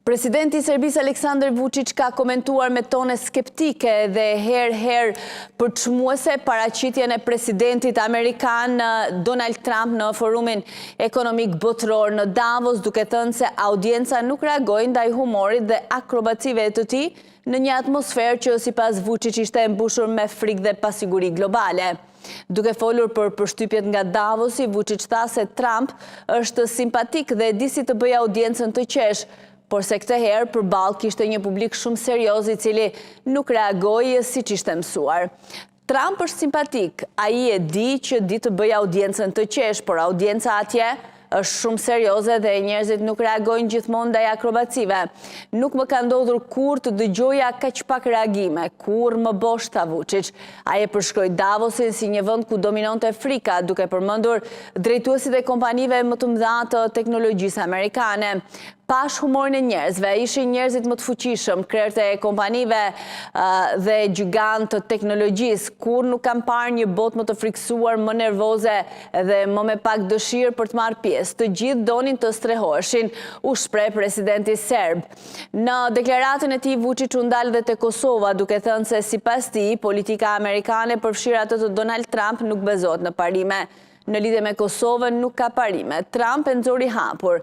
Presidenti i Serbisë Aleksandar Vuçiç ka komentuar me tone skeptike dhe herë-herë përçmuese paraqitjen e presidentit amerikan Donald Trump në Forumin Ekonomik Botëror në Davos, duke thënë se audienca nuk reagoi ndaj humorit dhe akrobacive të tij në një atmosferë që sipas Vuçiç ishte e mbushur me frikë dhe pasiguri globale. Duke folur për përshtypjet nga Davosi, Vuçiç tha se Trump është simpatik dhe di si të bëjë audiencën të qeshë, por se këtë herë përballë kishte një publik shumë serioz i cili nuk reagoi siç ishte mësuar. Trump është simpatik, ai e di që di të bëjë audiencën të qeshë, por audienca atje është shumë serioze dhe njerëzit nuk reagojnë gjithmonë ndaj akrobacive. Nuk më ka ndodhur kurrë të dëgjoja kaq pak reagime, kurrë më bosh, tha Vuçiç. Ai e përshkroi Davosin si një vend ku dominonte frika, duke përmendur drejtuesit e kompanive më të mëdha të teknologjisë amerikane. Pashë humorin e njerëzve, ishin njerëzit më të fuqishëm, krerët e kompanive dhe gjigantë të teknologjisë. Kurrë nuk kam parë një botë më të frikësuar, më nervoze dhe më me pak dëshirë për të marrë pjesë. Të gjithë donin të strehoheshin, u shpreh presidenti serb. Në deklaratën e tij, Vuçiç u ndal dhe te Kosova, duke thënë se sipas tij, politika amerikane, përfshirë atë të Donald Trump, nuk bazohet në parime. Në lidhje me Kosovën nuk ka parime. Trump e nxori hapur.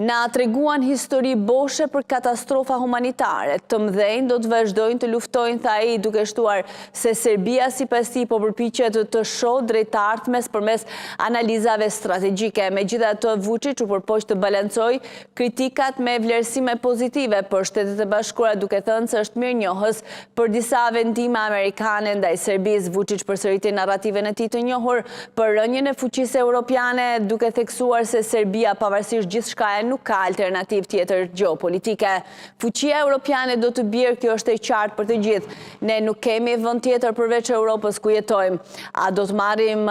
Na treguan histori boshe për katastrofa humanitare. Të mëdhenjtë do të vazhdojnë të luftojnë, tha ai, duke shtuar se Serbia sipas tij po përpiqet të shohë drejt të ardhmes përmes analizave strategjike. Megjithatë, Vuçiç u përpoq të balancojë kritikat me vlerësime pozitive për Shtetet e Bashkuara duke thënë se është mirënjohës për disa vendime amerikane ndaj Serbisë. Vuçiç përsëriti narrativën e tij të njohur për rënien e fuqisë europiane duke theksuar se Serbia pavarësisht gjithçkaje nuk ka alternativë tjetër gjeopolitike. Fuqia europiane do të bjerë, kjo është e qartë për të gjithë. Ne nuk kemi vend tjetër përveç Europës ku jetojmë. A do të marrim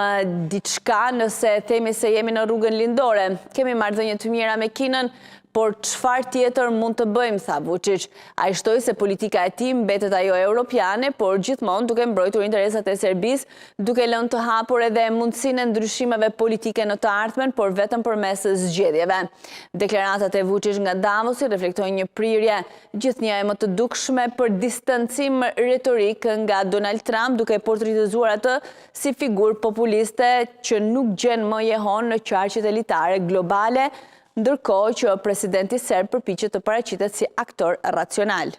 diçka nëse themi se jemi në rrugën lindore? Kemi marrëdhënie të mira me Kinën, por çfarë tjetër mund të bëjmë, tha Vuçiç. Ai shtoi se politika e tij mbetet ajo europiane, por gjithmonë duke mbrojtur interesat e Serbisë, duke lënë të hapur edhe mundësinë e ndryshimeve politike në të ardhmen, por vetëm përmes zgjedhjeve. Deklaratat e Vuçiç nga Davosi reflektojnë një prirje gjithnjë e më të dukshme për distancim retorik nga Donald Trump, duke portretizuar atë si figurë populiste që nuk gjen më jehonë në qarqet elitare globale, ndërkohë që presidenti serb përpiqet të paraqitet si aktor racional.